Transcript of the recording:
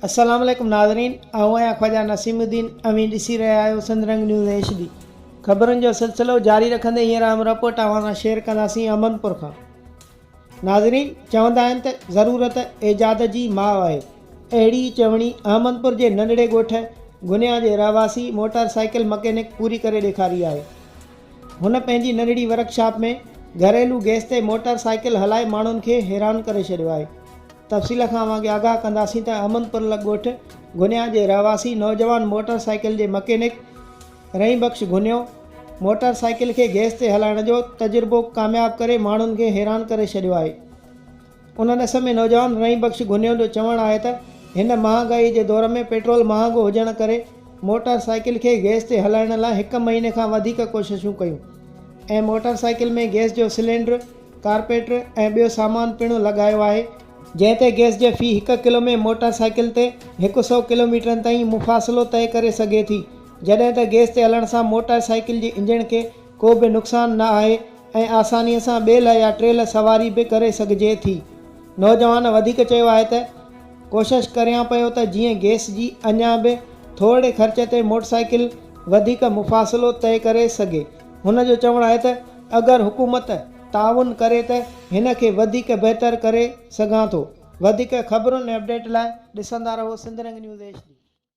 السلام عليڪم ناظرين آئون آهيان خواجه نسيم الدين اوهين ڏسي رهيا آهيو سنڌ رنگ نيوز ايڇ ڊي خبرن جو سلسلو جاري رکندي هينئر اهم رپورٽ اوهان سان شيئر ڪنداسين احمدپور کان ناظرين چوندا آهن ته ضرورت ايجاد جي ماء آهي اهڙي ئي چوڻي احمدپور جي ننڍڙي ڳوٺ گنيا جي رهواسي موٽر سائيڪل مڪينڪ پوري ڪري ڏيکاري آهي هن پنهنجي ننڍڙي ورڪشاپ ۾ گهريلو گئس تي موٽر سائيڪل هلائي ماڻهن کي حيران ڪري ڇڏيو آهي. تفصيل کان اوهان کي آگاهه ڪنداسين ته احمد پور لڳ ڳوٺ گهنيا جي رهواسي نوجوان موٽر سائيڪل جي مڪينڪ رحيم بخش گهنيو موٽر سائيڪل کي گئس تي هلائڻ جو تجربو ڪامياب ڪري ماڻهن کي حيران ڪري ڇڏيو آهي. ان ڏس ۾ نوجوان رحيم بخش گهنيو جو چوڻ آهي ته هن مهانگائي جي دور ۾ پيٽرول مهانگو هجڻ ڪري موٽر سائيڪل کي گئس تي هلائڻ لاء هڪ مهيني کان وڌيڪ ڪوششون ڪيون ۽ موٽر سائيڪل ۾ گئس جو سلينڊر، ڪارپيٽر ۽ ٻيو سامان پڻ لڳايو آهي، جنهن تي گئس جي في هڪ ڪلو ۾ موٽر سائيڪل تي هڪ سئو ڪلوميٽرن تائين مفاصلو طئي ڪري سگهي ٿي، جڏهن ته گئس تي هلڻ سان موٽر سائيڪل جي انجڻ کي ڪو به نقصان نه آهي ۽ آسانيء سان ٻيلهه يا ٽيلهه سواري به ڪري سگهجي ٿي. نوجوان وڌيڪ چيو آهي ته ڪوشش ڪريان پيو ته جيئن گئس جي اڃا به ٿورڙي خرچ تي موٽرسائيڪل وڌيڪ مفاصلو طئي ڪري سگهي. هن جو چوڻ آهي ته اگر حڪومت تعاون ڪري ته هن کي وڌيڪ بهتر ڪري سگهان ٿو. وڌيڪ خبرن ۽ اپڊيٽ لاء ڏسندا رهو سنڌ رنگ نيوز ايڇ ڊي.